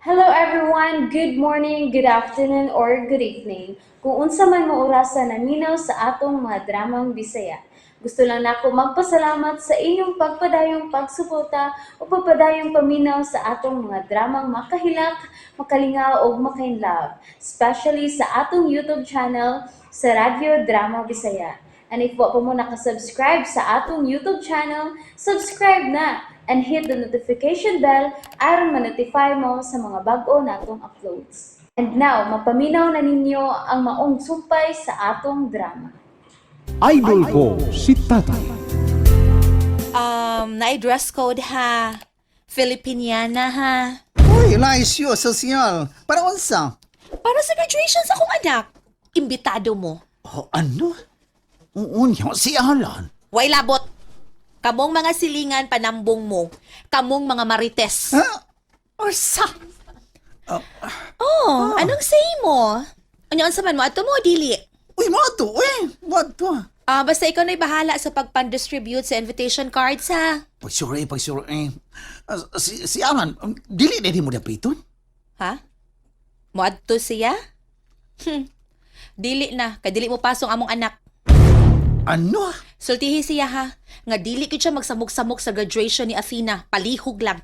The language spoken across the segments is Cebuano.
Hello everyone! Good morning, good afternoon, or good evening. Kung unsa man mo orasa naminaw sa atong mga dramang Bisaya. Gusto lang nako magpasalamat sa inyong pagpadayong pagsuporta o pagpadayong paminaw sa atong mga dramang makahilak, makalingaw ug makainlove, especially sa atong YouTube channel sa Radyo Drama Bisaya. And if wa pa mo nakasubscribe sa atong YouTube channel, subscribe na and hit the notification bell aron ma-notify mo sa mga bag-o natong uploads. And now, mapaminaw na ninyo ang maong sumpay sa atong drama. Idol ko si Tatay. Naay dress code ha. Filipiniana ha. Uy, nice you, social. Para unsa? Para sa graduation sa akong anak. Imbitado mo. Oh, ano? Unya, si Alan. Way labot. Kamong mga silingan panambong mo. Kamong mga marites. Ha? Orsa. Oh, anong say mo? Ano unsa man mo ato mo dili? Uy, mo to, uy. Mo to. Ah, basta ikaw na'y bahala sa pagpan-distribute sa invitation cards ha. Pagsure, eh, pagsure, eh. Ah, si Alan, dili na di mo dapiton. Ha? Moadto siya? Dili na, kay dili mo pasong among anak. Ano? Sultihi siya ha, nga dili gyud siya magsamok-samok sa graduation ni Athena, palihog lang.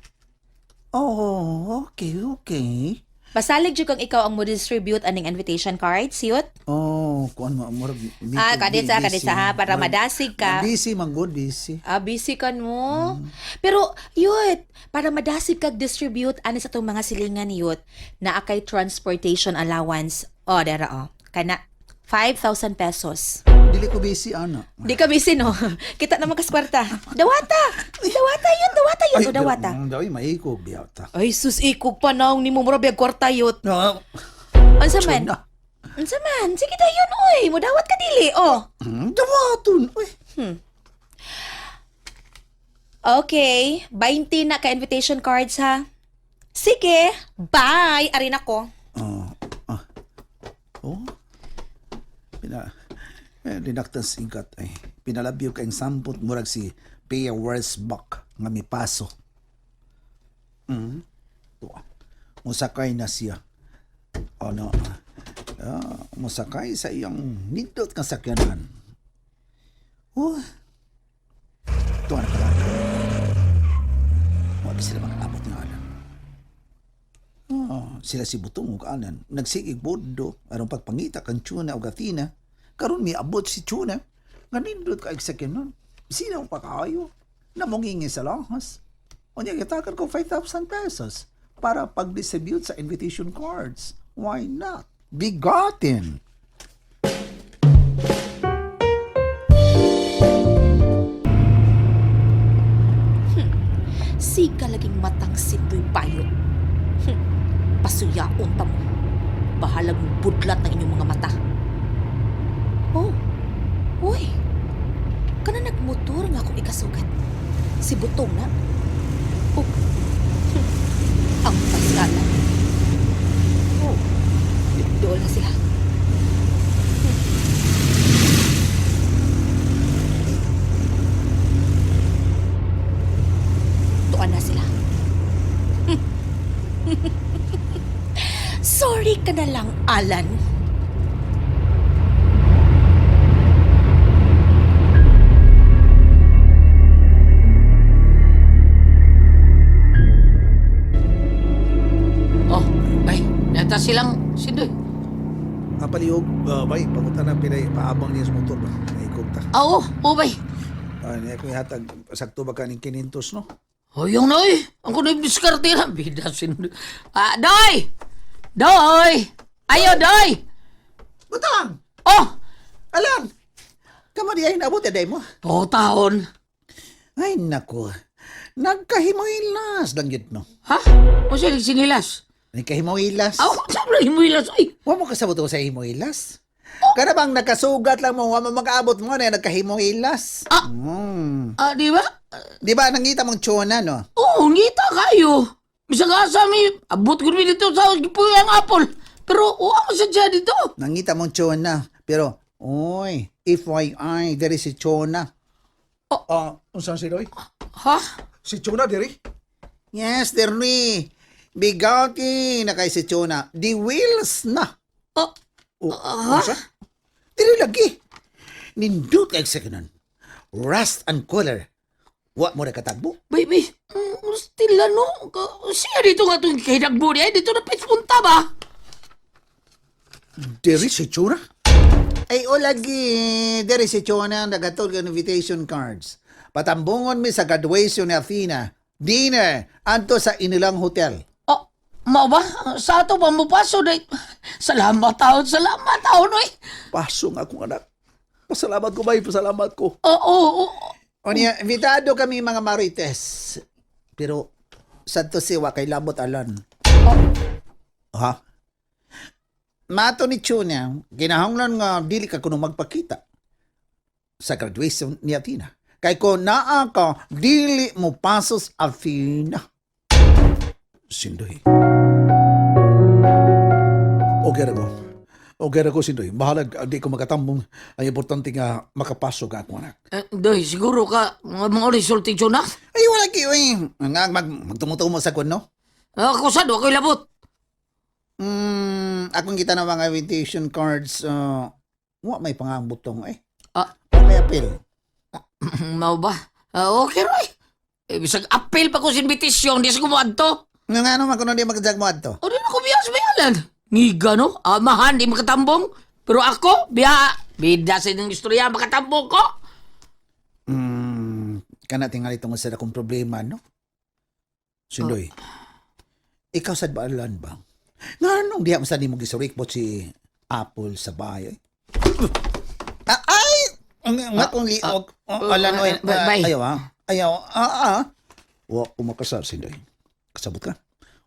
Oh, okay, okay. Basalig jud kang ikaw ang mo distribute aning invitation cards, yut. Oh, kuan mo, murag Ah, kaditsa, kaditsa ha, para madasig ka. Busy man good, busy. Ah, busy ka no. Pero, yut, para madasig kag distribute ani sa itong mga silingan yut, naa kay transportation allowance. Oh, dara oh. Kana 5,000 pesos. Dili ko busy, ana. Di ka busy, no? Kita naman kas kwarta. Dawata! Dawata yun, dawata yun, o dawata. Ay, maikog, biyata. Ay, sus, ikog pa naong ni mo murag kwarta yut. No, Unsa man? na. Unsa man? Sige dayon, oy. Mudawat ka dili, oh. Dawaton, uy. Okay, 20 na ka invitation cards ha. Sige, bye. Arin ako. Oh, ah. Oh. Pina eh, dinaktan sigat ay. Pinalabyo kay sampot murag si Pia Wurzbach nga mipaso. Tuwa. Musakay na siya. Ano? Ah, musakay sa iyang nindot nga sakyanan. Oh. Tuwa na pala. Wa pa sila makaabot nga alam. Ah, sila si Butong ug Alan nagsigig boddo aron pagpangita kan Tuna ug Athena. Karon miabot si Tuna nga nindot kay sakyanan. Sino pa kaayo? Namungingi sa lahas. Unya gitakan ko 5,000 pesos para pag-distribute sa invitation cards. Why not? Bigatin! Siga laging matang sindoy bayo. Pasuyaon pa mo. Bahalag budlat ng inyong mga mata. Oh, uy. Kana nagmotor nga akong ikasugat. Si Butong na. Oh, Ang pasgala. Oh, doon na sila. Tuan na sila. Sorry ka na lang, Alan. Oh, ay, nata silang sindoy. Ang palihog, bay, pamunta na pinay, paabang niya sa motor ba? Naikog ta. Ah, oo, oh, bay. Ah, niya ko ihatag, sakto ba kaning 500, no? Hoy, yung noy. Ang kunoy diskarte na. Bida sindoy. Ah, doy! Doy! Ayo, doy! Butang! Oh! Alam! Kamo di ay naabot aday mo. Putaon. Ay, nako. Nagkahimoilas lang yun, no? Ha? O siya sinilas? Nagkahimoilas. Aw, saan na himuilas? Ay, Wa mo kasabot ko sa himoilas. Kana bang nakasugat lang mo, wa mo makaabot mo na nagkahimoilas. Ah. Ah, di ba? Di ba nangita mong tsuna, no? Oo, ngita kayo. Bisag asa mi, abot ko mi dito sa ang apple. Pero uwa mo sa dyan dito. Nangita mong tsuna. Pero, oy, FYI, there is si tsuna. Ah, unsa si Roy? Ha? Si Chuna diri? Yes, there ni. Bigati na kay si Chona. Di wheels na. Oh, O, Ah? unsa? Dili lagi. Nindot kay sakyanan. Rust and cooler. Wa mo na katagbo. Baby, still ano? Siya dito nga itong kinagbo niya. Dito na pitspunta ba? Diri si Chona? Ay, o lagi. Diri si Chona ang nagatol ng invitation cards. Patambungon mi sa graduation ni Athena. Dinner. Anto sa inilang hotel. Oh, mao ba? Sa ato ba mo paso? Day? Salamat taon, salamat taon, oy. Pasong akong anak. Pasalamat ko, bay. Pasalamat ko. Oo, oo, oo. O niya, invitado kami mga marites. Pero, santo siwa kay Labot Alan. Ha? Mato ni Chuna, ginahanglan nga dili ka kuno magpakita sa graduation ni Athena. Kay ko naa ka, dili mo pasos Athena. Sindoy. Okay ra ko. Okay ra ko, Sindoy. Bahalag, di ko makatambong. Ang importante nga makapasok ang akong anak. Eh, Doy, siguro ka, mga resulting na. Ay, wala kayo eh. Nga, magtumutumo sa kuno. Ako sad, ako'y labot. Akong kita na mga invitation cards, wa may pangambutong eh. Ah. Wa may appeal. Mao ba? Ah, okay, Roy. Eh, bisag appeal pa ko sa invitation, di sa kumuadto. Nga nga naman kuno di magdag mo adto. O di na ko biya sa bayalan. Ngiga, no? Amahan, di makatambong. Pero ako, biya, bida sa inyong istorya, makatambong ko. Kana tingali tungod sa akong problema, no? Sindoy, Ikaw sad ba alan ba? Nga nung diha man sad nimo gisurikbot si Apple sa bahay. Eh? Ah, ay! Ang nga kung liog. Oh, alan oy. Bye. Ayaw ah. Ayaw. Ah, ah. wa ko makasal, Sindoy. Kasabot ka?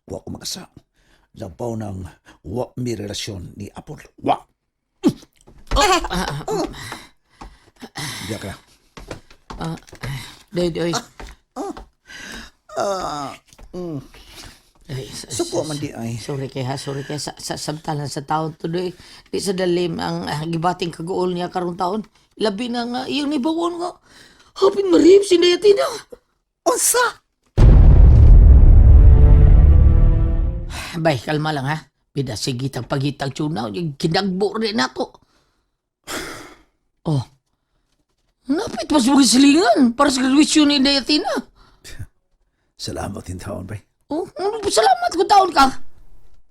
Wa ko makasal. Labaw ng wa mi relasyon ni Apple. Wa! Diya ka na. Doy, doy. Ah, Ay, suko man di ay. Sorry kay ha, sorry kay sa samtalan sa taon to doy. Di sa dalim ang gibating kaguol niya karong taon. Labi na nga iyang nibawon nga. Hapin marib si Nayatina. Unsa? Bay, kalma lang ha. Bida sige tang pagitang tuna, yung kinagbo rin nato. Oh. Napit pa sa mga silingan para sa graduation ni Dayatina. Salamat in taon, bay. Oh, ano, salamat ko taon ka.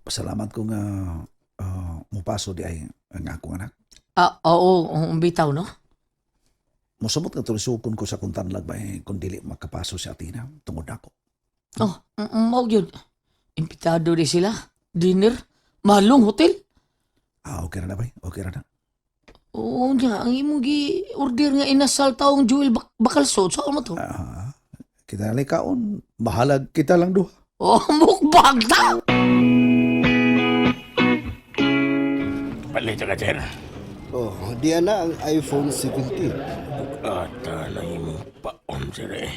Pasalamat ko nga mupaso di ay ang akong anak. Ah, oo, oo, bitaw no. Mosumot nga tulisukon ko sa kuntanlag bay kung dili makapaso si Athena tungod nako. Oh, mao yun. Impitado di sila. Dinner. Malong hotel. Ah, okay ra na bay. Okay ra na. Oo niya, ang imong gi-order nga inasal taong Jewel Bacalso. Saan mo to? Ah, kita lang kaon. Bahalag kita lang duha. Oh, mukbang ta! Palito ka, sir. Oh, diyan na ang iPhone 17. Ata lang imong paon, sir eh.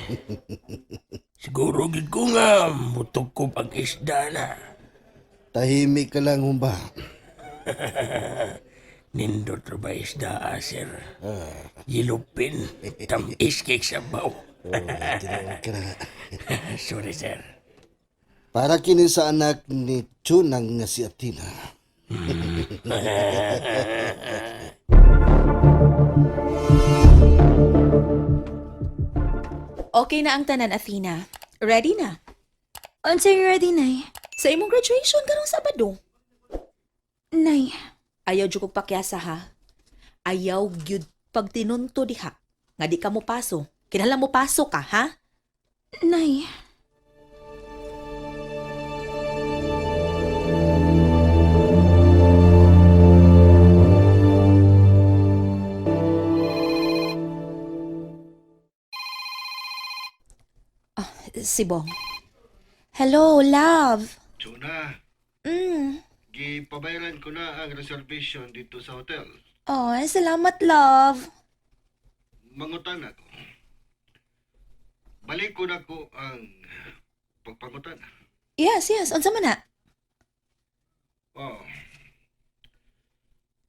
Siguro gid ko nga, mutok ko pag isda na. Tahimik ka lang humba. Nindot ra ba isda, ah, sir? Gilupin, tamis kay sabaw. Oh, tinuod ka na. Sorry, sir. Para kini sa anak ni Chunang nga si Athena. Okay na ang tanan, Athena. Ready na. Unsay ready, Nay? Sa imong graduation karong Sabado. Nay, Ayaw jud kog pakyasa ha. Ayaw gyud pag tinunto diha. Nga di ka mo paso. Kinahanglan mo paso ka, ha? Nay. Si Bong. Hello, love. Chuna, gipabayaran ko na ang reservation dito sa hotel. Oh, salamat, love. Mangutan ako. Balik ko na ko ang pagpangutan. Yes, yes. Unsa man na? Oh.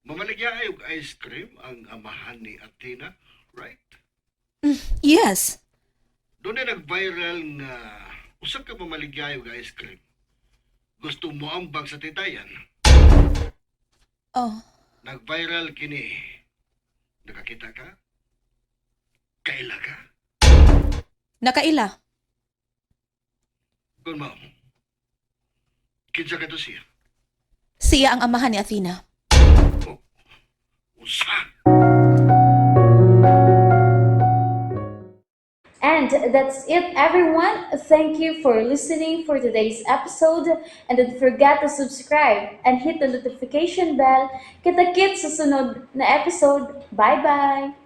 Mamaligya ay og ice cream ang amahan ni Athena, right? Yes. Doon na nag-viral nga usa ka mamaligya og ice cream. Gusto mo ambag sa titayan. Oh, Nag-viral kini. Nakakita ka? Kaila ka? Nakaila. Kung mao, kinsa ka to siya? Siya ang amahan ni Athena. Oh, usa! And that's it, everyone. Thank you for listening for today's episode. And don't forget to subscribe and hit the notification bell. Kita-kits sa sunod na episode. Bye-bye!